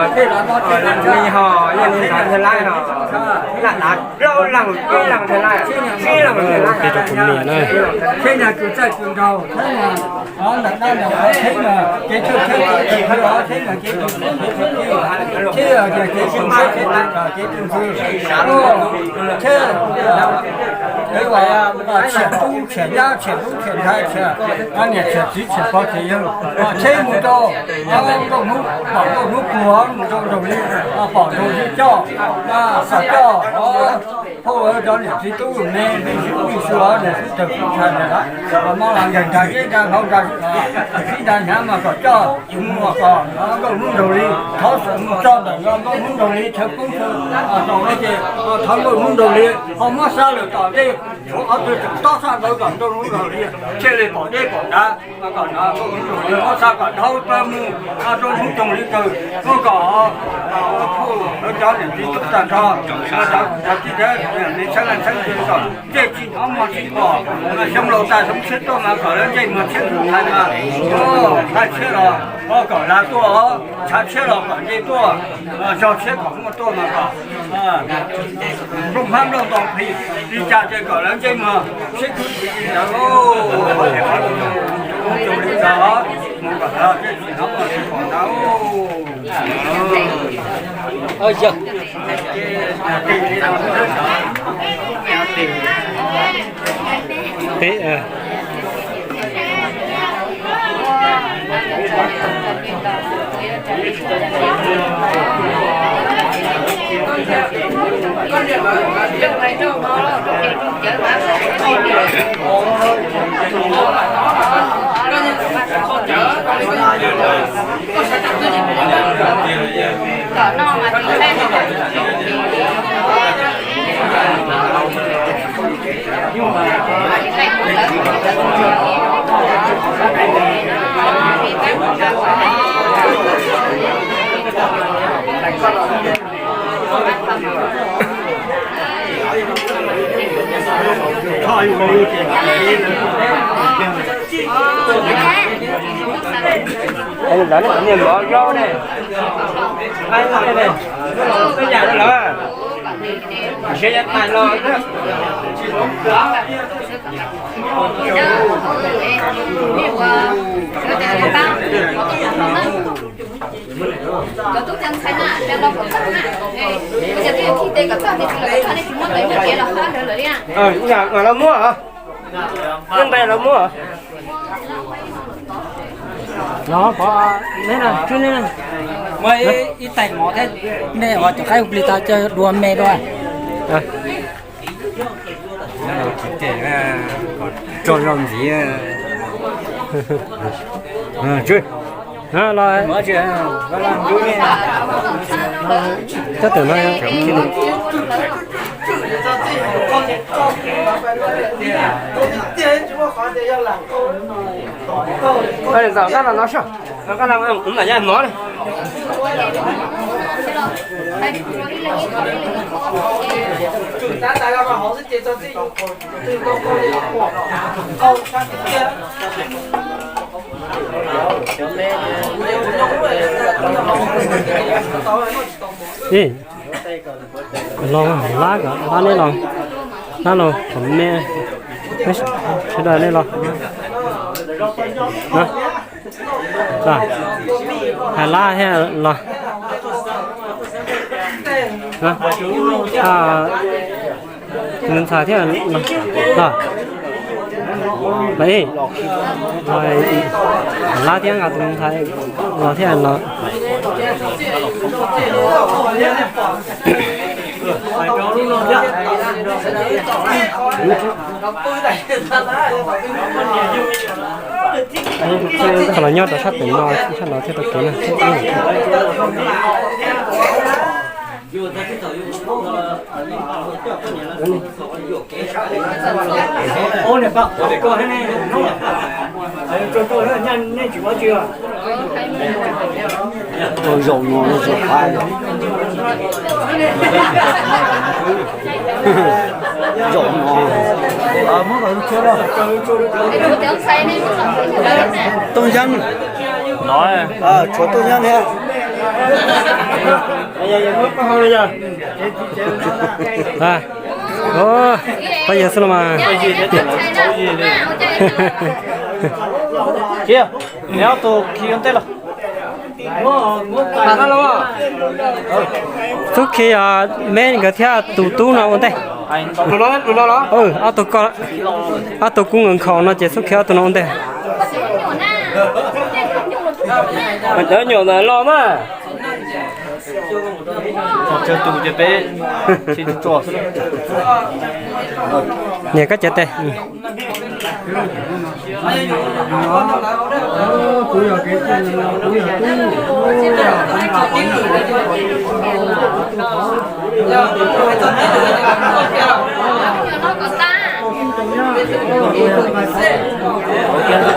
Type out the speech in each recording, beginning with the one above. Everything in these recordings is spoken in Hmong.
Li ho yog li ntawd Nplog Laij ho, lam dav plaub leeg ib leeg Nplog Laij, ib leeg Nplog Laij. Peb cov phooj ywg na. Thiab nyag kws txaij kws nraug, thiab nyag ntawm dab ntawm qhov, thiab nyag kev tshwj xeeb kev tshwj xeeb, thiab nyag kev tshwj xeeb kev tshwj xeeb, thiab yog tias kev tshwj xeeb kev tshwj xeeb, thiab tshiam tub tshiam nyab tshiam tub tshiam ntxhais tshiam niam tshiam txiv tshiam pog tshiam yawg, thiab mus rau nkauj hnub, pom nkauj hnub puag mus rau nraug li, pom nraug li coj, xam coj, phauj cov niam txiv tub me, me xwb me xwb niam xwb tawg xwb ntshai ntawd, mob los nkeeg nrag zeb nrag hlau nrag sib nrag hnyav mas kom coj mus kom nkauj hnub nraug li, thov mus txog ntawm nkauj hnub nraug li chaw poob chaw tau no ces thov nkauj hnub nraug li ho muab sab lawm tom ntej, tshuav qhov twg tseem tob sab ntawd kom nkauj hnub nraug li thiaj li pom deb pom dav, kom nkauj hnub nraug li muab sab kom dhau plaws mus rau hnub toog li kawg, kom phauj lawv cov niam txiv tub tag nrho, cov tij cov me txheeb leej txheeb ntxwv kom ntsej tsis hnov muag tsis pom, xyoo laus tas xyoo tshiab tuaj mas kom lawv ntsej muag tshiab ntxwv thaiv mas, thaiv tshiab los kom lav tuaj, ntshav tshiab los kom nce tuaj, zog tshiab kom muaj tuaj mas kom nplooj hmab nplooj ntoo plhis li cas ces kom lawv ntsej muag tshiab khwv tsis li ntawd. Mus kom lawv ntsej tsis hnov muag tsis pom ntawd. Peb, Lawv nej kom niag mov zaub ne, qaib ne, tej yam no lawm, siab yav tais los. Cov tub cov ntxhais na, cov laus kom txog na, cov twb yog thij tes kom txog tes tsis los kom txog nej tsis muab ntawv muab kev los qab ntawd lawm li. Los muab, muab ntawv los muab. Los pov neb na, tswb neb na. Muab ib tais mov thiab, nej ua cov qaib hu plig tau coj dua me dua. Tso zog ntxiv. Los, cov twm no. Zaum qab los no soj, zaum qab los ua npam yaj mov ne. Ej, los lab kom lab neb los, lab los kom me, sawv daws nej los. Hais lab thiaj los. Tus ntxhais thiaj los. Los, lab thiab nqa tus ntxhais los thiaj los. Qhov los nyob rau sab pem no, sab no thiaj tau kev na. Zaum no, zaum qab. Zaum no. Tooj Yeeb. Tshuav Tooj Yeeb thiab. Pab yawg xwb los mas. Xub khi me nkawd thiab tus tub no ua ntej. Ob tug kub nkawd nkhaus no ces xub khi ob tug no ua ntej. Cov nyuam ntawd los mas. Niam koj cev tes.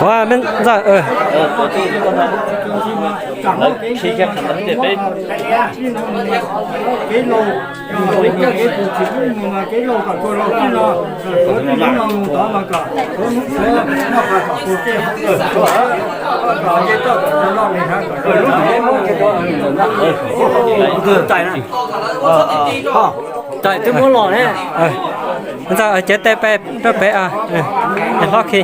Ua me ntxawg. Tais twb muab los ne. Ntxawg, cev tes pem rau pem, hlob khi.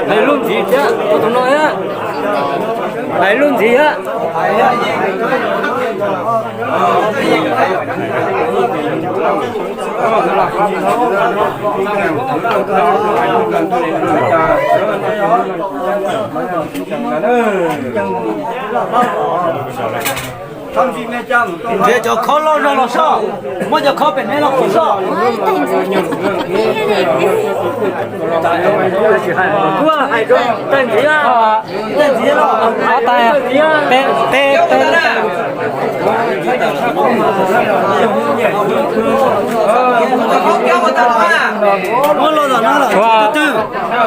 Hais lub ntxiv thiab, tus no thiab. Hais lub ntxiv thiab. Nrhiav cov khob loj zog los soj, muab cov khob pem me los soj. Kuv hais rau tais ntxiv, tais ntxiv los, tais ntxiv, peb, peb, peb.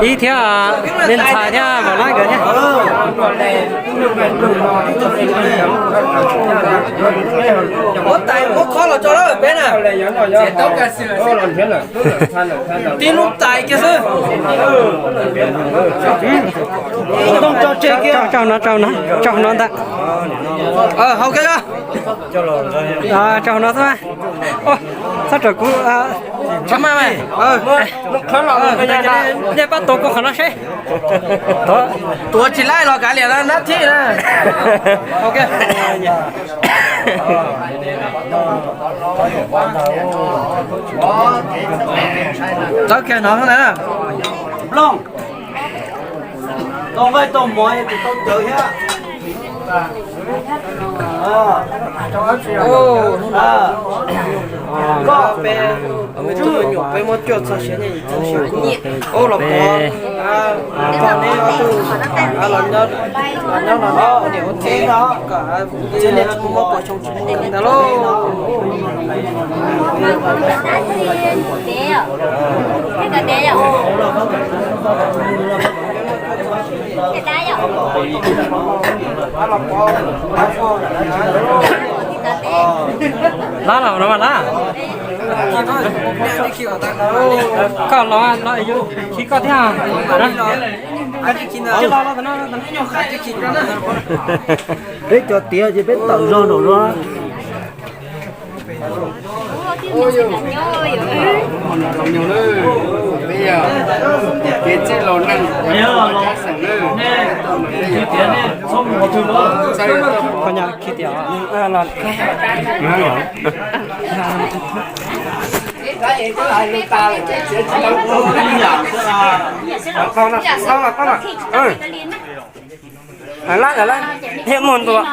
Ib thiab, me ntxhais thiab vauv lab nkawd thiab. Muab tais muab khob los tso lawm peb na. Tib lub tais kiag xwb. Tso no, tso no, tso no ntag. Hau kiag. Tso no xwb. Txhob raws kuv. Nej pab tuav kuv qhov no seb. Tuav tsis laij los kav liam nab thib na. Tawv kiag no na. Nplooj, tau nqaij tau mov es tsis tau cawv thiab. Koj peb, peb muab cuaj txog siav ne, txog siav kuv, los pov, pov neb ob tug los nyob no, niam ua txiv kom txiv niam tsis muaj pos xyoo tsis muaj kawm ntawv lauj. Lab los no mas lab. Koj los no, khi koj thiab. Peb cov tiav ces peb tawm zog nraum no. Ces txij laus neeg, koj nyob khi tias los. Lab lawm, lab thiab muag ntua.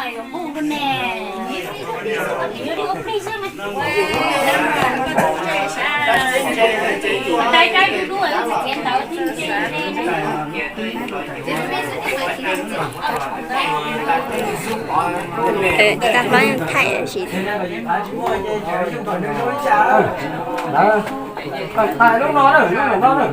Thaij lub no, lub no na.